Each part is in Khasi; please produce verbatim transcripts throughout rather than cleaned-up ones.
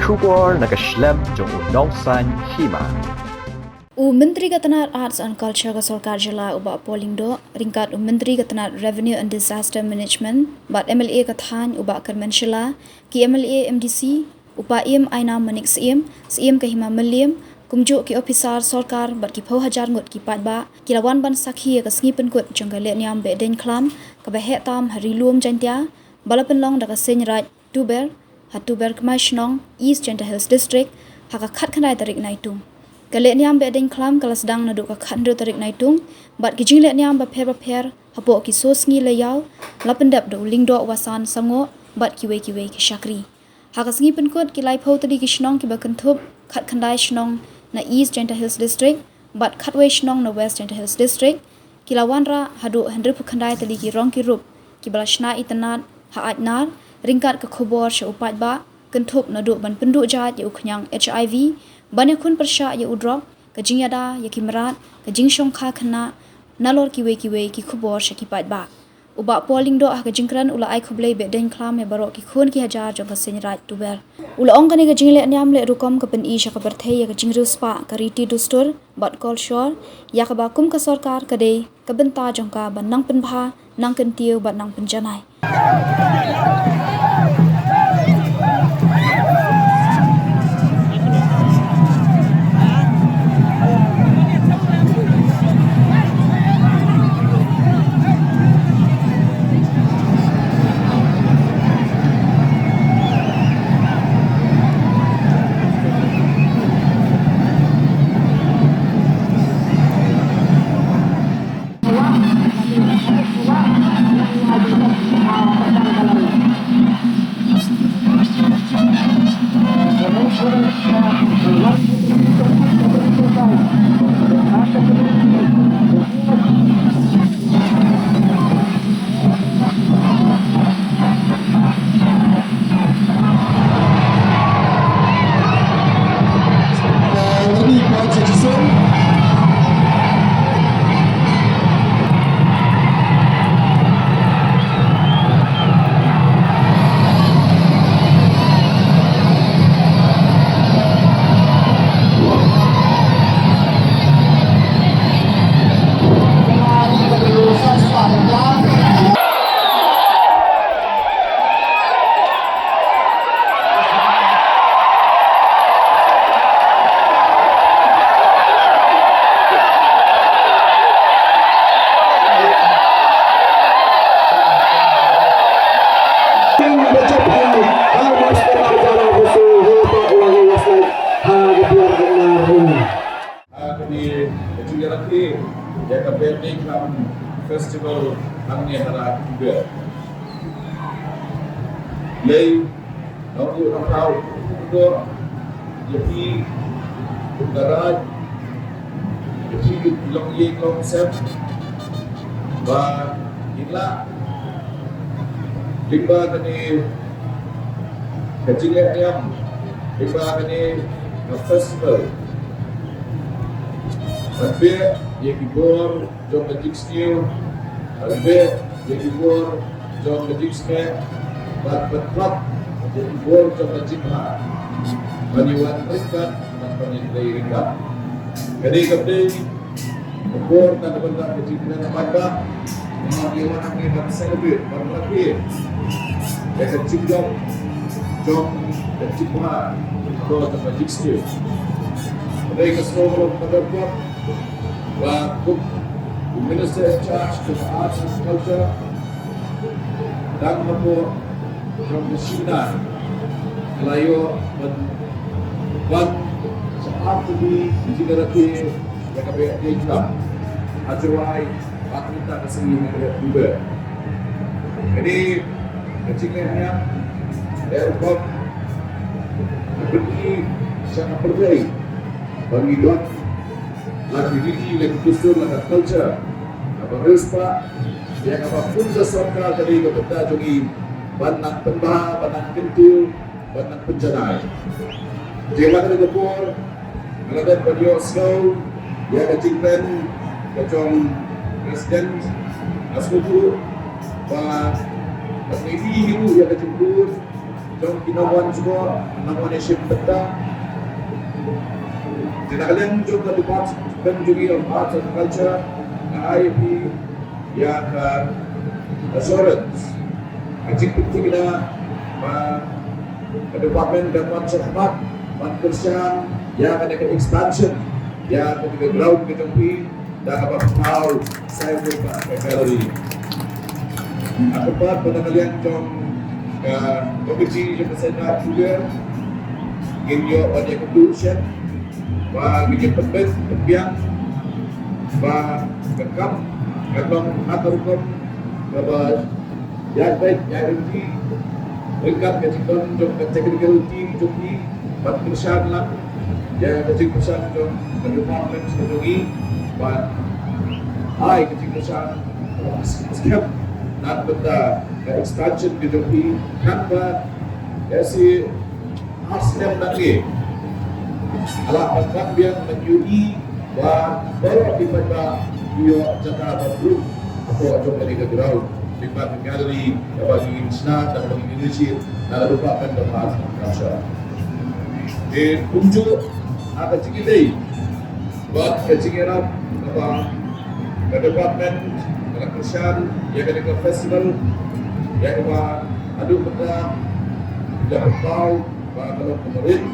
Khubor na ka shlem jong u Nongsaiñ Hima. U Myntri ka tnat Arts and Culture ka Sorkar Jylla u Bah Paul Lyngdoh, ryngkat u Myntri ka tnat Revenue and Disaster Management bad M L A ka thaiñ u Bah Kyrmen Shylla, ki M L A, M D C, u Paiem Ainam Manik Syiem, Syiem ka Hima Mylliem, kumjuh ki ophisar sorkar bad ki phew hajar ngut ki paidbah ki la wan ban sakhi ïa ka sngi pynkut jong ka lehniam Behdeiñkhlam kaba heh tam ha Ri Lum Jaiñtia, ba la pynlong da ka Seiñ Raij Tuber ha Tuber Kmai Shnong, East Jaiñtia Hills District, ha ka khatkhyndai tarik Naitung. Ka lehniam Behdeiñkhlam ka la sdang naduh ka khathynriew tarik Naitung bad ki jinglehniam bapher bapher hapoh ki soo sngi leh ïaw la pyndep da u Lyngdoh Wasan Sangoh bad kiwei kiwei ki shakri. Ha ka sngi pynkut, ki laiphew tylli ki shnong kiba kynthup khatkhyndai shnong na East Jaiñtia Hills District bad khatwei shnong na West Jaiñtia Hills District ki la wanrah haduh hynriewphew khyndai tylli ki rong ki rup kiba la shna itynnad ha Aitnar, ryngkat ka khubor sha u paidbah kynthup naduh ban pynduh jait ïa u khñiang H I V, ban ïakhun pyrshah ïa u drok, ka jingïada ïa ki mrad, ka jingshongkha khynnah, nalor kiwei kiwei ki khubor sha ki paidbah. U Bah Paul Lyngdoh ha ka jingkren u la ai khublei Behdeiñkhlam ïa baroh ki khun ki hajar jong ka Seiñ Raij Tuber. U la ong kane ka jinglehniam leh rukom ka pyni sha ka pyrthei ïa ka jingriewspah, ka riti dustur bad kolshor, ïa kaba kum ka sorkar ka dei ka bynta jong ka ban nang pynbha, nang kyntiew bad nang pynjanai. Ha kane ka jingïarakhe ïa ka Behdeiñkhlam Festival hangne ha Ri Tuber. Lei, nongïalam, nongïalam, ïa phi, kum ka Raij, ïa phi ki longïing longsem, ba ngin lah lyngba kane ka jinglehniam, lyngba kane ka festival, ban beh ïa ki bor jong ka jingsniew, ban beh ïa ki bor jong ka jingsneng, bad ban pynpait ïa ki bor jong ka jingbha, ban ïa wan ryngkat bad ban ïa trei ryngkat. Kane ka dei ka por kaba ngi dei ban kren bad ba ngi ïa wan hangne ban celebrate, ban rakhe ïa ka jingjop jong ka jingbha, ka bor jong ka jingsniew. Kane ka sngewbha kaba ngi ba kum u Minister in charge to the Arts and Culture, dang hapoh jong ka seminar, ka la ïoh ban, ban sa ap ïa ka jingrakhe ïa ka Behdeiñkhlam ha Jowai bad mynta ka sngi ha ka Ri Tuber. Kane ka jinglehniam, eh, rukom ka pyni sha ka pyrthei ba ngi don la ki riti, la ki dustur, la ka culture kaba riewspah, ïa kaba kum ka sorkar ka dei ka bynta jong ngi ban nang pynbha, ban nang kyntiew, ban nang pynjanai. Te ha kane ka por nga la dep ban ïohsngew ïa ka jingkren ka jong President, nga sngewthuh ba ka dei hi ïa ka jingkren Jong ki nongwan jngoh, nongwan ïashim bynta. Te na ka liang jong ka Department jong ngi of Arts and Culture, nga ai ïa phi ïa ka assurance, ka jingpynthikna ba ka department kan wan shakhmat ban kyrshan ïa kane ka expansion ïa kane ka ground ka jong phi, da kaba pynpaw saiwphew ka gallery. Ha kaba bad na ka liang jong ka komiti jong ka Seng Raid Tuber, ngin ïoh ban ïakynduh shen ba ngin ïa pynbeit pynbiang ba ka kam kan long ha ka rukom kaba ïaid beit ïaid ryntih ryngkat ka jingdon jong ka technical team jong ngi ban kyrshan lang ïa ka jingkyrshan jong ka department ka jong ngi ban ai ka jingkyrshan skhem na ka bynta ka expansion ka jong ngi. Khnang ba ka si Ar snem na ngi. Ala ban wan biang ban ïohi ba baroh ki paidbah ki ïoh jaka ban rum hapoh jong kane ka ground. Lyngba ka gallery kaba ngi shna, kaba ngi initiate na ka Department of Arts and Culture. Te kumjuh ha ka jingïadei bad ka jingïarap kaba ka department ka la kyrshan ïa kane ka festival, ïa kaba haduh mynta la pynpaw ba ka long kaba rit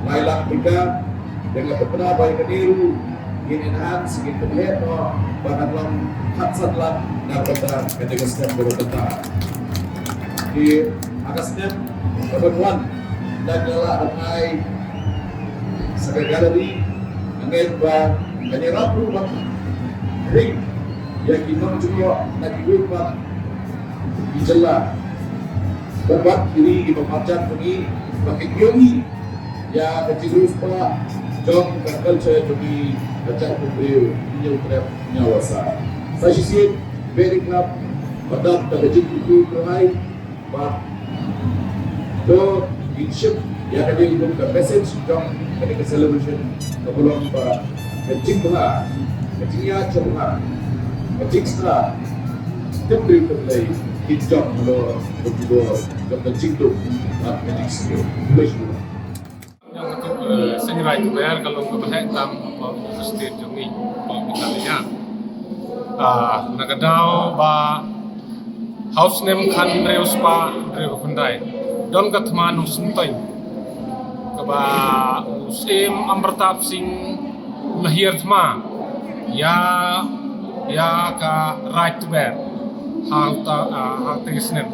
lai lak tyngka. Te nga thupna ba ïa kane ruh ngin enhance, ngin pynheh noh ba kan long khatsan lak na ka bynta kane ka snem kaba mynta. Te ha ka snem kaba wan, lada ngi lah ban ai sa ka gallery, nga ngeit ba kan ïarap ruh ban ring ïa ki nongjngoh na kiwei pat ki jylla bad bad ki ri kiba marjan jong ngi ba kin ïohi ïa ka jingriewspah jong ka culture jong ngi, ka jaitbynriew Hynñiewtrep Hynñiewasa. Sa shisien Bad Club ba dap da ka jingkyrkhu kyrhai ba to ngin shim ïa kane ka message jong kane ka celebration kaba long ba ka jingbha, ka jingïaid shabha, ka jingstad, tip briew tip Blei kin jop halor ka jubor jong ka jingduk bad ka jingsniew. Khublei shibun. Ïa katu, eh, Seng Raid Tuber ka long kaba heh tam hapoh ka state jong ngi, hapoh Meghalaya. Ah, na ka daw ba ha u snem khathynriew spah hynriewphew khyndai, don ka thma nongsyntoi kaba u Syiem Amartap Sing u la hiar thma ïa, ïa ka Raid Tuber ha uta, ah, ha uta u snem.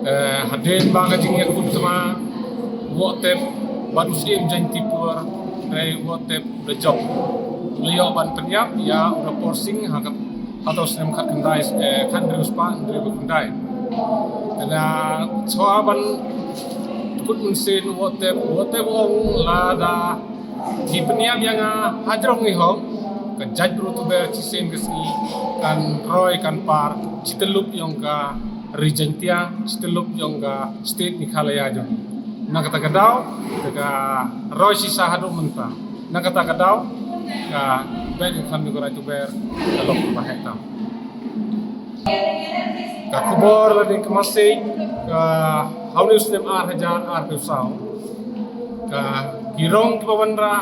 Eh, hadien ba ka jingïakut thma, u Wohtep bad u Syiem Jaiñtia Pur, hynrei u Wohtep u la jop. U la ïoh ban pynïap ïa u Rapor Sing ha ka, ha uta u snem khatkhyndai, eh, khathynriew spah hynriewphew khyndai. Te na shuwa ban kut mynsiem u Wohtep, u Wohtep u ong lada phi pynïap ïa nga hajrong hi hok, ka jaitbru Tuber shisien ka sngi kan roi kan par shi tyllup jong ka ri Jaiñtia, shi tyllup jong ka state Meghalaya jong ngi. Na kata ka daw te ka roi shisha haduh mynta. Na kata ka daw ka Bad Club jong ka Raid Tuber ka long kaba heh tam. Ka khubor lane ka message ka ha une u snem ar hajar arphew saw, ka ki rong kiba wanrah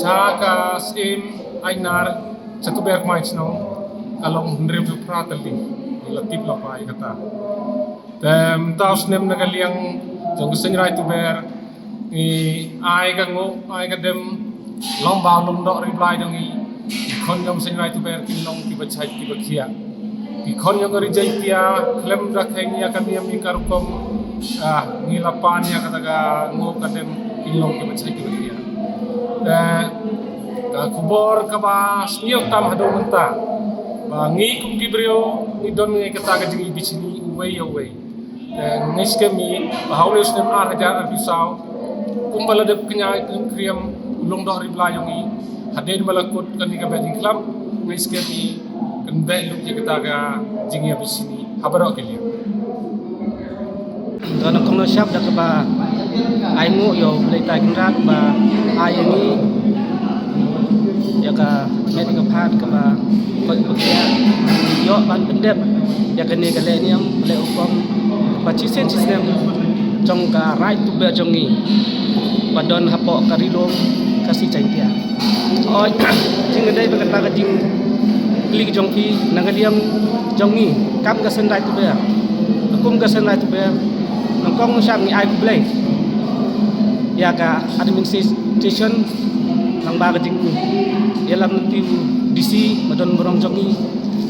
sha ka Syiem Ainar sha Tuber Kmai Shnong ka long hynriewphew phra tylli. Ngi la tip lypa ïa kata. Te mynta u snem na ka liang jong ka Seng Raid Tuber ngi ai ka nguh, ai ka dem, long ba u Lyngdoh Ri Blai jong ngi, ki khon jong Seng Raid Tuber kin long kiba shait kiba khiah. Ki khon jong ka ri Jaiñtia khlem da kheiñ ïa ka niam ïa ka rukom, ah, ngi la pan ïa kata ka nguh ka dem kin long kiba shait kiba khiah. Te ka khubor kaba sniew tam haduh mynta ba ngi kum ki briew ngi don ngi kata ka jingïabishni uwei ïa uwei. Te ngi skhem ïa ba ha une u snem ar hajar arphew saw kumba la dep kñia kñia u Lyngdoh Ri Blai jong ngi, hadien ba la kut kane ka Bad Club, ngi skhem ïa kan beh lut ïa kata ka jingïabishni ha baroh ki liang. Don kum nongshap da kaba ai nguh ïa u Blei Trai Kynrad ba ai ïa ngi ïa ka met ka phad kaba koit ba khiah, ïoh ban pyndep ïa kane ka lehniam leh hukum Ba chisien chisnem jong ka Raid Tuber jong ngi ba don hapoh ka Ri Lum Khasi Jaiñtia. Oi, jingïadei bad kata ka jingkylli jong phi, na ka liang jong ngi kam ka seng Raid Tuber, kum ka seng Raid Tuber, nyngkong nyngshap ngi ai khublei ïa ka administration lyngba ka jingïalam lynti u D C ba don burom jong ngi,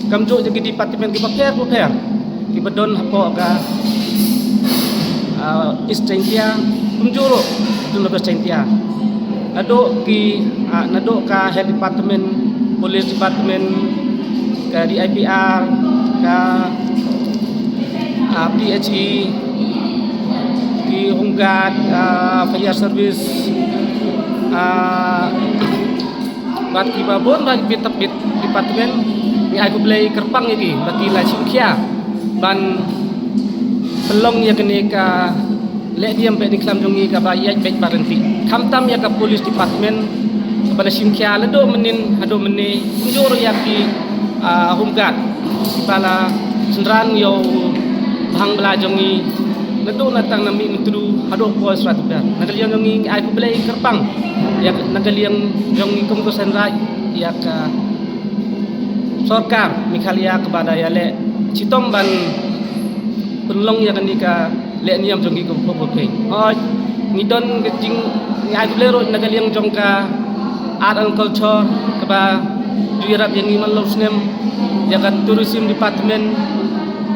kumjuh ïa ki department kiba pher ba pher kiba don hapoh ka, ah, East Jaiñtia, kumjuh ruh don hapoh West Jaiñtia. Naduh ki, ah, naduh ka Health Department, Police Department, ka D I P R, ka, ah, P H E, ki Home Guard, ah, Fire Service, ah, bad kiba bun ba ki bit bit department, ngi ai khublei kyrpang ïa ki ba ki la shim khia ban pynlong ïa kane ka leh niam Behdeiñkhlam jong ngi kaba ïaid beit bad ryntih. Khamtam ïa ka Police Department kaba la shim khia naduh mynnin haduh mynne, kumjuh ruh ïa ki, ah, Home Guard kiba la synran ïa u bhang bla jong ngi naduh na tang na Mihmyntdu haduh poi Sra Tuber. Na ka liang jong ngi ngi ai khublei kyrpang ïa ka, na ka liang jong ngi kum ka seng Raid ïa ka sorkar Meghalaya kaba da ïaleh shitom ban pynlong ïa kane ka leh niam jong ngi kum ka pyrthei. Hooid, ngi don ka jing, ngi ai khublei ruh na ka liang jong ka Art and Culture kaba ju ïarap ïa ngi man la u snem, ïa ka Tourism Department,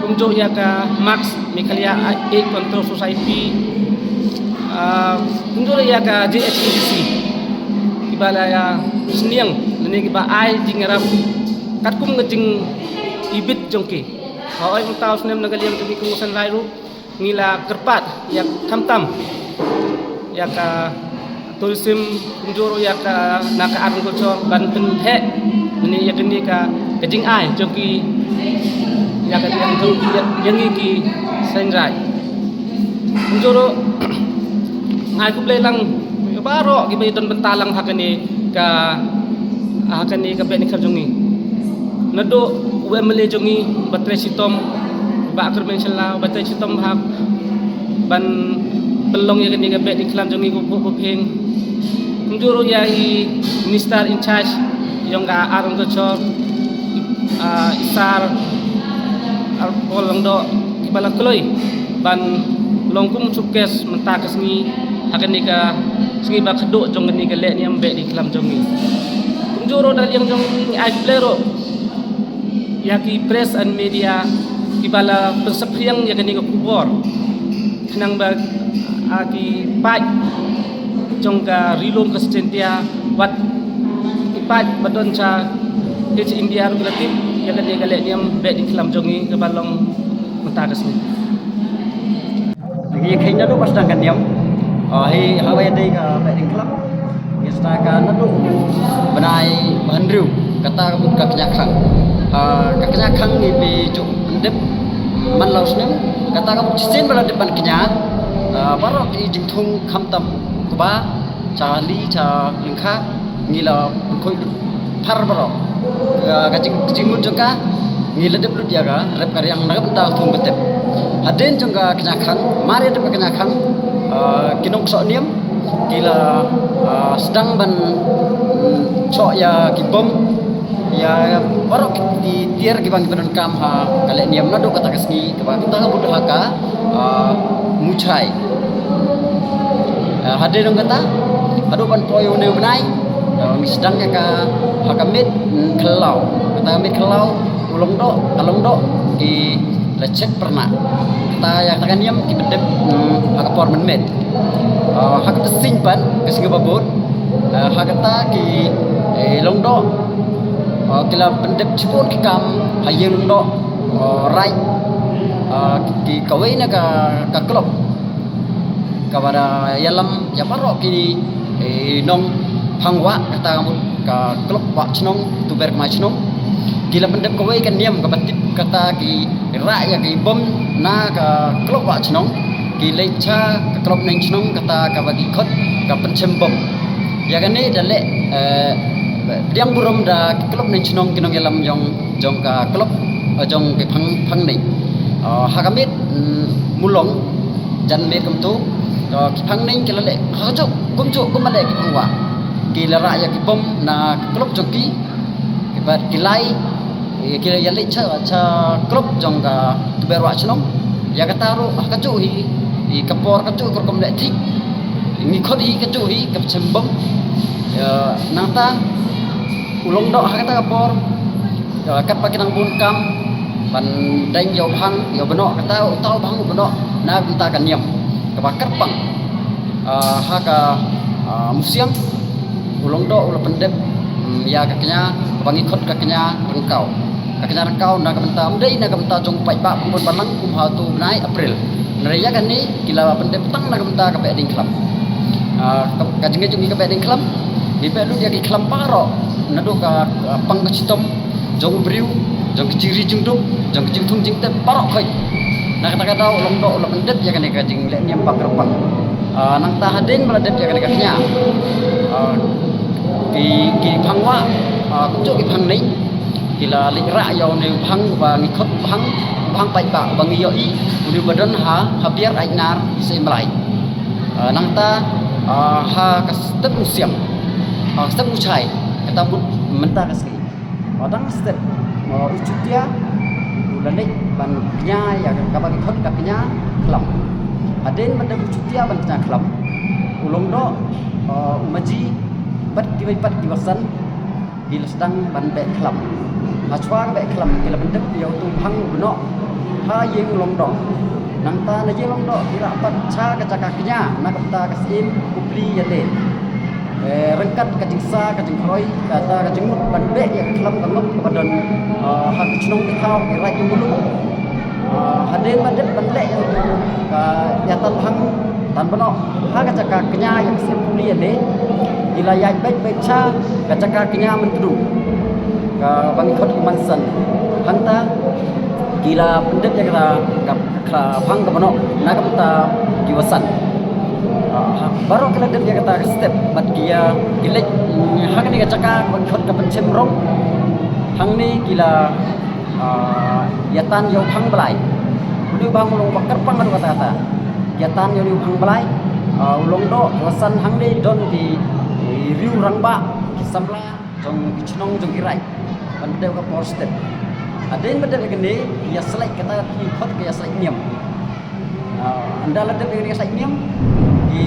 kumjuh ïa ka MACS, Meghalaya Aid Control Society, ah, kumjuh ïa ka J H A D C kiba la ïa sniang lane kiba ai jingïarap katkum ka jingibit jong ki. Hooid, mynta u snem na ka liang jong ngi kum u seng Raid ruh ngi la kyrpad ïa khamtam ïa ka Tourism, kumjuh ruh ïa ka na ka Art and Culture ban pynheh lane ïa kane ka, ka jingai jong ki ïa ka, ïa jong ki, ïa, ïa ngi ki seng Raid. Kumjuh ruh ngi ai khublei lang ïa baroh kiba ïadon bynta lang ha kane ka, ha kane ka Behdeiñkhlam jong ngi. Naduh u M L A jong ngi ba trei shitom, Bah Kyrmen Shylla, ba trei shitom bha ban pynlong ïa kane ka Behdeiñkhlam jong ngi kaba pop ba pyrthei. Kumjuh ruh ïa i Minister in charge jong ka Art and Culture, ah, i Sir Arpol Lyngdoh, kiba la kloi ban long kum showcase mynta ka sngi ha kane ka sngi ba khadduh jong kane ka leh niam Behdeiñkhlam jong ngi. Kumjuh ruh na ka liang jong ngi ai khublei ruh ïa ki press and media kiba la pynsaphriang ïa kane ka khubor. Khnang ba, ah, ki paid jong ka Ri Lum Khasi Jaiñtia wat ki paid ba don sha East India ruh ki la tip ïa kane ka leh niam Behdeiñkhlam jong ngi kaba long mynta ka sngi. Ngi kheiñ naduh ba sdang ka niam, ah, hi haba ïadei ka Behdeiñkhlam. Ngi sdang ka naduh bnai ba hynriew, kata ka mut ka kñia khang. Ah, ka kñia khang ngi pynjop pyndep man la u snem, kata ka mut shisien ba la dep ban kñia, ah, baroh ki jingthung khamtam kba, cha hali, cha lyngkha, ngi la pynkhuid lut phar baroh. Ka, ka jing, jingmut jong ka, ngi la dep lut ïa ka rep ka riang na ka bynta thung ka tep. Hadien jong ka kñia khang, mar ïa dep ka kñia khang, ah, ki nongksoh niam ki la, ah, sdang ban, mm, choh ïa ki bom, ïa baroh ki tiar kiba ngi pyndonkam ha ka leh niam naduh kata ka sngi, kaba kata ka mut ha ka, ah, Muchai. Ah, hadien jong kata, haduh ban poi une u bnai, ah, ngi sdang ïa ka ha ka miet, mm, khlaw. Kata ka miet khlaw, u Lyngdoh, ka Lyngdoh ki la chet pyrnah. Kata ïa kata ka niam ki pyndep, mm, ha ka por mynmiet. Ah, ha ka pyrshing pat, ka sngi ba bud, ah, ha kata ki, eh, Lyngdoh, ah, ki la pyndep shibun ki kam ha ïing Lyngdoh, ah, Raid, ah, ki, kawei na ka, ka club kaba da ïalam ïa baroh ki, eh, nongphang wah, kata ka mut ka club wah chnong Tuber Kmai Chnong. Ki la pyndep kawei ka niam kaba tip, kata ki rah ïa ki bom na ka club wah chnong, ki leit sha ka club neng chnong, kata kaba ki khot ka pynchim bom. Ïa kane da leh, eh, pdiang burom da ki club neng chnong, ki nongïalam jong, jong ka club, eh, jong ki phang, phang neng. Ha ka miet Mulong, jan miet kumto, ki phang ning ki la leh ha kajuh kumjuh kumba leh ki phang wah. Ki la rah ïa ki bom na ka club jong ki, bad ki lai, ki la ïaleit sha club jong ka Tuber Wah Shnong. Ïa kata ruh ha kajuh hi, ka por kajuh ka rukom leh thik, ngi khot hi kajuh hi ka pynshim bom. Nangta u Longdoh ha kata ka por, katba ki nang bun kam ban deng ïa u bhang, ïa u bnoh, kata uta u bhang u bnoh na ka bynta ka niam kaba kyrpang. Ha ka musiang u Longdoh u la pyndep ïa ka kñia kaba ngi khot ka kñia ryngkaw. Ka kñia ryngkaw na ka bynta, ym dei na ka bynta jong u paidbah bun balang kum ha uto u bnai April. Hynrei ïa kane ki la pyndep tang na ka bynta ka Behdeiñ Khlam. Ka jingngeit jong ngi ka Behdeiñ Khlam, ngi beh lut ïa ki khlam baroh, naduh ka pang ka chitom jong u briew, jong ki jingri jingdup, jong ki jingthung jingtep baroh khoit. Na kata ka daw u Longdoh u la pyndep ïa kane ka jingleh niam ba kyrpang. Nangta hadien ba la dep ïa kane ka kñia, ki phang wah kumjuh ki phang ning ki la leit rah ïa une u bhang uba ngi khot u bhang, u bhang paidbah uba ngi ïohi, une uba don ha Biar Aitnar Syiem Blai. Nangta ha ka step u siang, ha ka step u shai, kata mut mynta ka sngi, dang step u Chutia u la leit ban kñia ïa kaba ngi khot ka kñia khlam. Hadien ba dep u Chutia ban kñia khlam, u Longdoh, u Maji bad kiwei pat ki basan ki la sdang ban beh khlam. Ha shuwa ka beh khlam ki la pyndep ïa uto u bhang u bnoh ha ïing u Longdoh. Nangta na ïing u Longdoh ki rah pat sha ka jaka kñia na ka bynta ka Syiem u plie ïa lade ryngkat ka jingsa ka jingkhroi, kata ka jingmut ban beh ïa ka khlam ka ngop kaba don ha ki shnong ki thaw ki raid ki muluk. Hadien ba dep ban leh ïa uto ka ïa tan bhang tan bnoh ha ka jaka kñia ïa ka Syiem u plie ïa lade, ki la ïaid beit beit sha ka jaka kñia Myntdu kaba ngi khot u Mansan. Hangta ki la pyndep ïa kata ka bhang ka bnoh na ka bynta ki basan. Baroh ki la dep ïa kata ka step bad ki ïa ki leit ha kane ka jaka kaba ngi khot ka Pynshim Rong. Hangne ki la ïa tan ïa u bhang blai. Une u bhang u long ba kyrpang haduh katta katta. Ïa tan ïa une u bhang blai. U Longdoh, ki basan hangne don ki riew rangbah, ki samla jong ki shnong jong ki raid ban dep ka por step. Hadien ba dep ïa kane ïa slait, kata ka khot ka ïa slait niam. Ynda la dep ïa kane ka slait niam, ki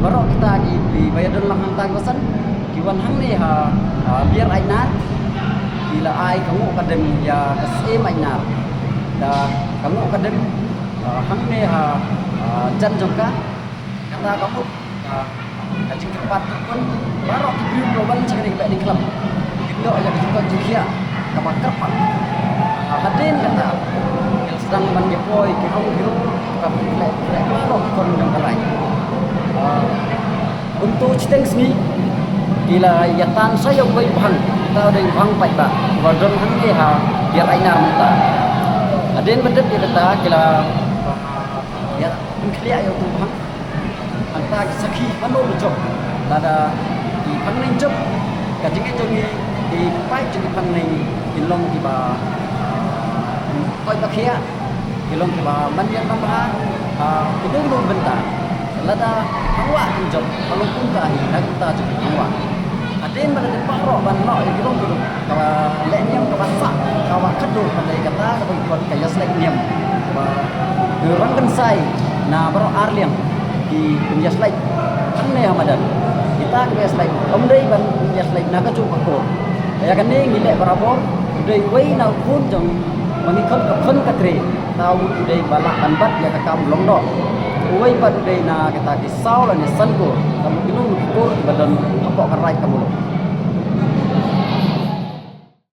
baroh kita ki ba ïa don lang hangta ki basan ki wan hangne ha Biar Aitnar. Ki la ai ka nguh ka dem ïa ka Syiem Aitnar. Da ka nguh ka dem hangne ha jan jong ka, kata ka mut ka jingkyrpad ka khun baroh ki briew ba wan sha kane ka Behdeiñ Khlam. Ki doh ïa ka jingkoit jingkhiah kaba kyrpang. Hadien kata ki la sdang ban ïa poi ki rong ki rong, ka pynleh pynleh baroh ki khun jong ka raid. Kumto shiteng sngi ki la ïa tan sa ïa uwei u bhang, uta u dei u bhang paidbah uba don hangne ha Biar Aitnar mynta. Hadien ba dep ïa kata ki la ïa pynkhlieh ïa uto u bhang. Hangta ki sakhi mano ba jop, lada ki phang ning jop, ka jingngeit jong ngi ki paip jong ki phang ning kin long kiba koit ba khiah, ki long kiba man ïa nang bha ha kino kino bynta. Lada phang wah kin jop, ka long kumta hi na ka bynta jong ki phang wah. Hadien ba la dep baroh ban noh ïa ki rong ki ruh, kaba leh niam kaba sah kaba khatduh ka dei kata kaba ngi khot ka ïa slait niam. Ba ki rang kynsai na baroh ar liang ki pynïaslait hangne ha madan. Kita ki ïaslait ym dei ban ïaslait na kajuh ka kur. Ïa kane ngi leh barabor, u dei uwei na u khun jong ba ngi khot ka khun ka tre. Uta u dei ba lah ban bat ïa ka kam u Longdoh. Uwei pat u dei na kita ki saw lane san kur, ka mut kino kino ki kur kiba don hapoh ka raid ka muluk.